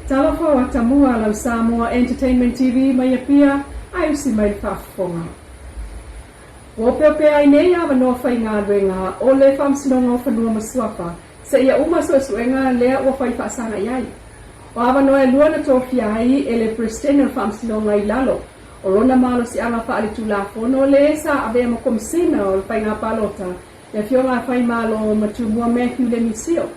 Talofa o Atamua lau Samoa Entertainment TV mai Apia ae usi mai le faafofoga. Ua opeopea ai nei avanoa faigaluega o le Faamasinoga o Fanua ma Suafa seia uma suesuega lea ua fai faasaga i ai. O avanoa e lua na tofia ai e le Peresetene o le Faamasinoga i lalo o lona malosiaga faaletulafono le sa avea ma Komesina o le Faiga Palota le Afioga a Faimalo Matumua Matthew Lemisio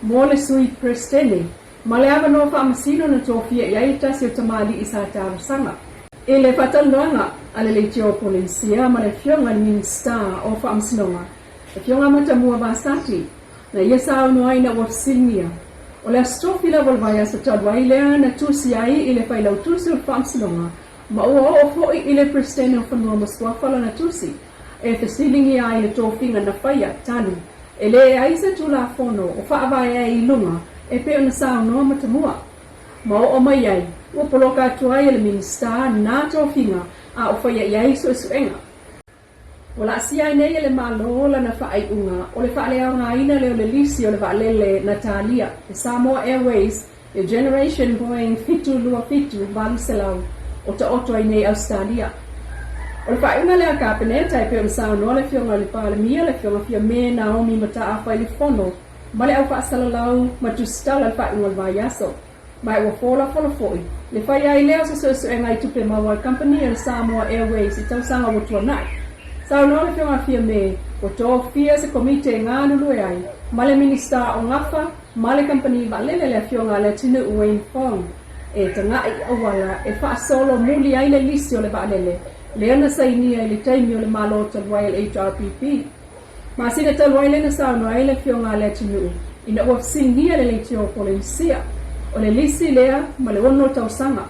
mo le Sui Peresetene ma le avanoa faamasino na tofia i ai le tasi o tamalii sa talosaga. I le faatalanoaga a le Leitio Polenisia ma le Afioga i le Minisita o Faamasinoga, le Afioga Matamua Vasati, na ia saunoa ina ua fesiligia, o le Aso Tofi lava o le vaiaso talu ai lea na tusi ai i le Failautusi o le Faamasinoga ma ua oo foi i le Peresetene o Fanua ma Suafa lana tusi e fesiligia ai le tofiga na faia talu e leai se Tulafono o faavae ai i luga e pei ona saunoa Matamua. Ma oo mai ai, ua poloka atu ai e le Minisita nā tofiga a o faia i ai suesuega. Ua laasia ai nei e le Malo lana faaiuga o le faaleaogaina lea o le lisi o le vaalele na talia e Samoa Airways le Generation Boeing 727 800 o taoto ai nei Ausetalia. O le faaiuga lea a le Kapeneta e pei ona saunoa le Afioga i le Palemia, le Afioga Fiame Naomi Mataafa i le Fono ma le au faasalalau ma tusitala i le faaiuga o le vaiaso. Ma ua folafola foi le fai ai lea o se suesuega i tupe maua a le kamupani a le Samoa Airways i tausaga ua tuanai. Saunoa le Afioga a Fiame, ua tofia se komiti e galulue ai ma le Minisita o Gafa ma le kamupani vaalele le Afioga a Leatinuu Wayne Fong e taga'i i auala e faasolo muli ai le lisi o le vaalele lea na sainia i le taimi o le Malo talu ai a le HRPP. Masina talu ai lea na saunoa ai le Afioga a Leatinuu ina ua fesiligia le Leitio o Polenisia, o le lisi lea ma le ono tausaga.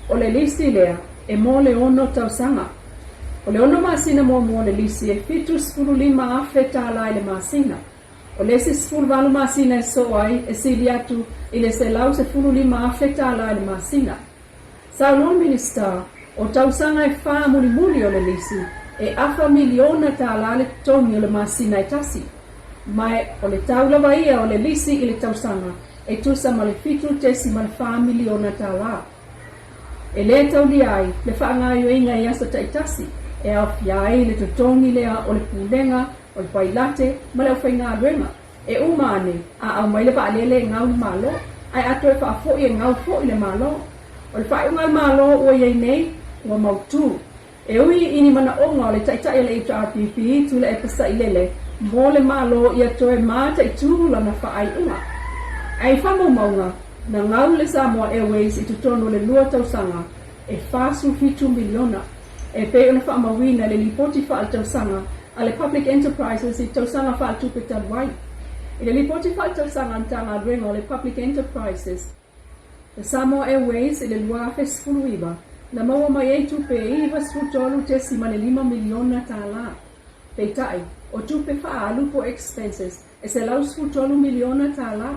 O le lisi lea e mo le ono tausaga. O le ono masina muamua o le lisi e $75,000 i le masina. O le isi 18 masina e soo ai e sili atu i le $115,000 i le masina. Saunoa le Minisita, o tausaga e fa mulimuli o le lisi, e afa miliona tala le totogi o le masina e tasi. Ma o le tau lava ia o le lisi i le tausaga e tusa ma le $7.4 miliona tala. E lē taulia ai le faagaoioiga i aso taitasi e aofia ai le totogi lea o le pulega, o le pailate ma le aufaigaluega. E uma ane, a aumai le vaalele e gau le Malo, ae a toe faafoi e gau foi le Malo. O le faaiuga a le Malo ua i ai nei, ua mautū. E ui i ni manaoga o le Taitai o le HRPP, Tuilaepa Sailele, mo le Malo ia toe mataitū lana faaiuga. Ae i faamaumauga, na gau le Samoa Airways i totonu o le lua tausaga e 47 miliona, e pei ona faamauina i le lipoti faaletausaga a le Public Enterprises i tausaga faaletupe talu ai. I le lipoti faaletausaga a le Matagaluega o le Public Enterprises, le Samoa Airways i le 2019, na maua mai ai tupe e $93.5 miliona tala. Peitai, o tupe faaalu po o expenses e $113 miliona tala,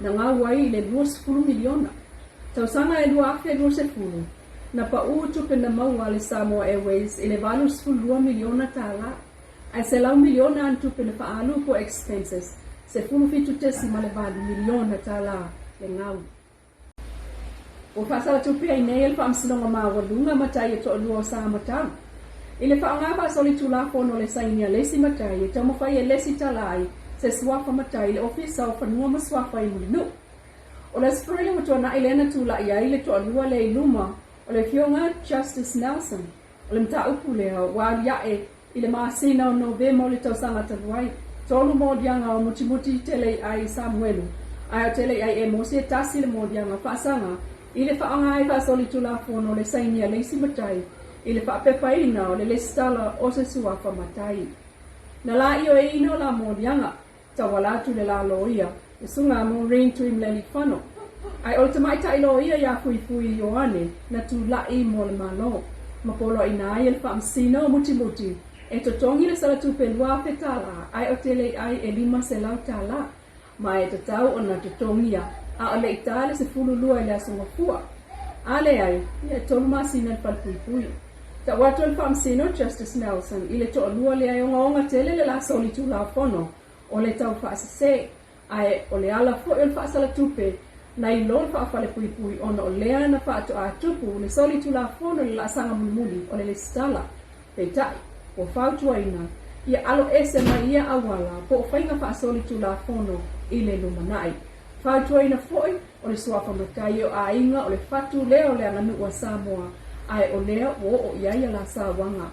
na gau ai i le $20 miliona. Tausaga e 2020, na paʻū tupe na maua a le Samoa Airways i le $82 miliona tala, ae $100 miliona ana tupe na faaalu po o expenses, $17.8 miliona tala le gau. Ua faasalatupe ai nei e le Faamasinoga Maualuga matai e toalua o Samatau. I le faaaoga faasolitulafono o le sainia le isi matai e taumafai e lesitala ai se suafa matai i le Ofisa o Fanua ma Suafa i Mulinuu. O le Aso Faraile ua tuanai lea na tulai ai le toalua lea i luma o le Afioga Justice Nelson. O le mataupu lea ua aliae i le masina o Novema o le tausaga talu ai, tolu moliaga o Mutimuti Teleiai Samuelu, ae o Teleiai Emosi e tasi le moliaga faasaga i le faaaoga ai faasolitulafono o le sainia le isi matai i le faapepaina o le lesitala o se suafa matai. Na laioeina o la moliaga, tauala atu le la loia, le susuga a Maureen Tuimlelifano, ae o le tamaitai loia ia Fuifui Ioane na tula'i mo le Malo, ma poloaiina ai e le Faamasino o Mutimuti e totogi le salatupe $2,000 ae o Teleiai e $500, ma e tatau ona totogia a o le i ta le 12 i le Aso Gafua. A leai, ia e tolu masina le falepuipui. Tau atu e le Faamasino Justice Nelson i le toalua lea e ogaoga tele le la solitulafono o le taufaasese. Ae o le ala foi o le faasalatupe nai lo le faafalepuipui ona o lea na faatoa tupu le solitulafono i le laasaga mulimuli o le lesitala. Peitai, ua fautuaina ia alo ese mai ia auala po o faiga faasolitulafono i le lumanai. Fautuaina foi o le suafa matai o aiga o le fatu lea o le aganuu a Samoa ae o lea ua oo i ai a la sauaga.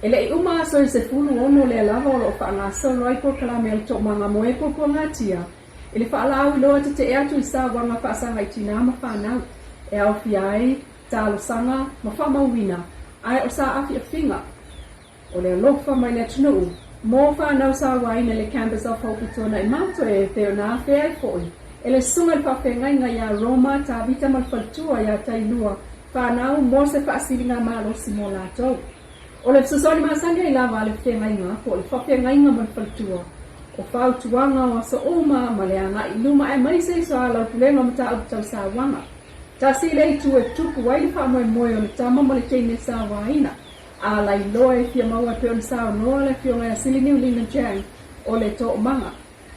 E le i uma aso i 16 lea lava o lo o faagasolo ai polokalame o le Toomaga Moe Puapuagatia i le faalauiloa tetee atu i sauaga faasaga i tinā ma fanau e aofia ai talosaga ma faamauina ae o saafiafiga o le alofa mai le atunuu mo fanau sauaina i le Campus of Hope i Tuanaimato e pei ona afea ai foi e le Susuga i le Faafeagaiga ia Roma Tavita ma le Faletua ia Tailua fanau mo se faasiliga malosi mo latou. O le fesoasoani masani ai lava a le feagaiga po o le faafeagaiga ma le faletua, o fautuaga o aso uma ma le agai i luma aemaise i soalaupulega o mataupu tau sauaga. Tasi le itu e tupu ai le faamoemoe o le tama ma le teine sauaina, a lailoa e fia maua e pei ona saunoa le Afioga ia Siliniu Lina Jang o le Toomaga.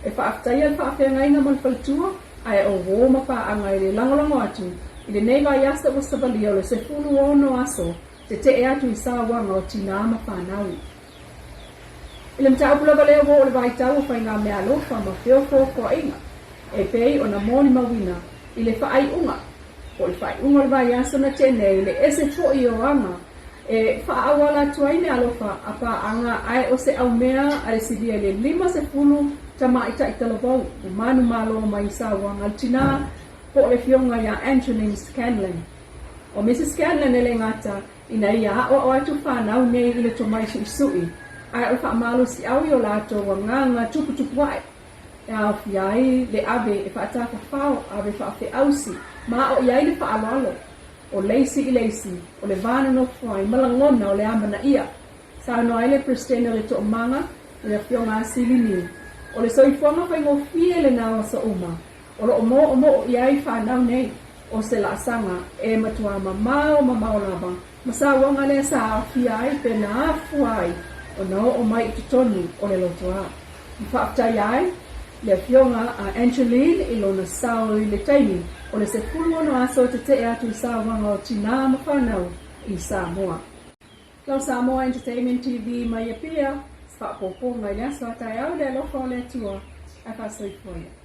E faafetaia le faafeagaiga ma le faletua, ae o uo ma paaga e le lagolago atu i lenei vaiaso ua savalia o le 16 aso tetee atu i sauaga o tinā ma fanau. I le mataupu lava lea ua oo le vaitau o faigameaalofa ma feofoofoaiga e pei ona molimauina i le faaiuga po o le faaiuga o le vaiaso na tea nei le ese foi o aga e faaauala atu ai meaalofa a paaga ae o se aumea a le silia i le 50 tamaitai talavou ua manumalo mai i sauaga a le tinā po o le afioga ia Angeline Scanlan. ʻO Mrs Scanlan e le gata ina ia aʻoaʻo atu fanau nei i le tomai suʻisuʻi, ae o le faamalosiau i o latou agaga tuputupu aʻe, e aofia ai le ave e faatafafao, ave faafeausi, ma aʻo i ai le faaaloalo. ʻO le isi i le isi, o le va nonofo ai ma lagona o le amanaia. Saunoa ai le Peresetene o le Toomaga, le Afioga a Siliniu, o le soifuaga faigofie lena o aso uma, O lo o moomoo i ai fanau nei o se laasaga e matua mamao mamao lava ma sauaga lea sa aafia ai pe na afua ai ona oo mai i totonu o le lotoa. Ma faafetaia ai le afioga a Angeline i lona sao i le taimi o le 16 aso e tetee atu i sauaga o tinā ma fanau i Samoa. Lau Samoa Entertainment TV mai Apia, se faaopoopoga i le aso a taeao i le alofa o le Atua ae faasoifua ia.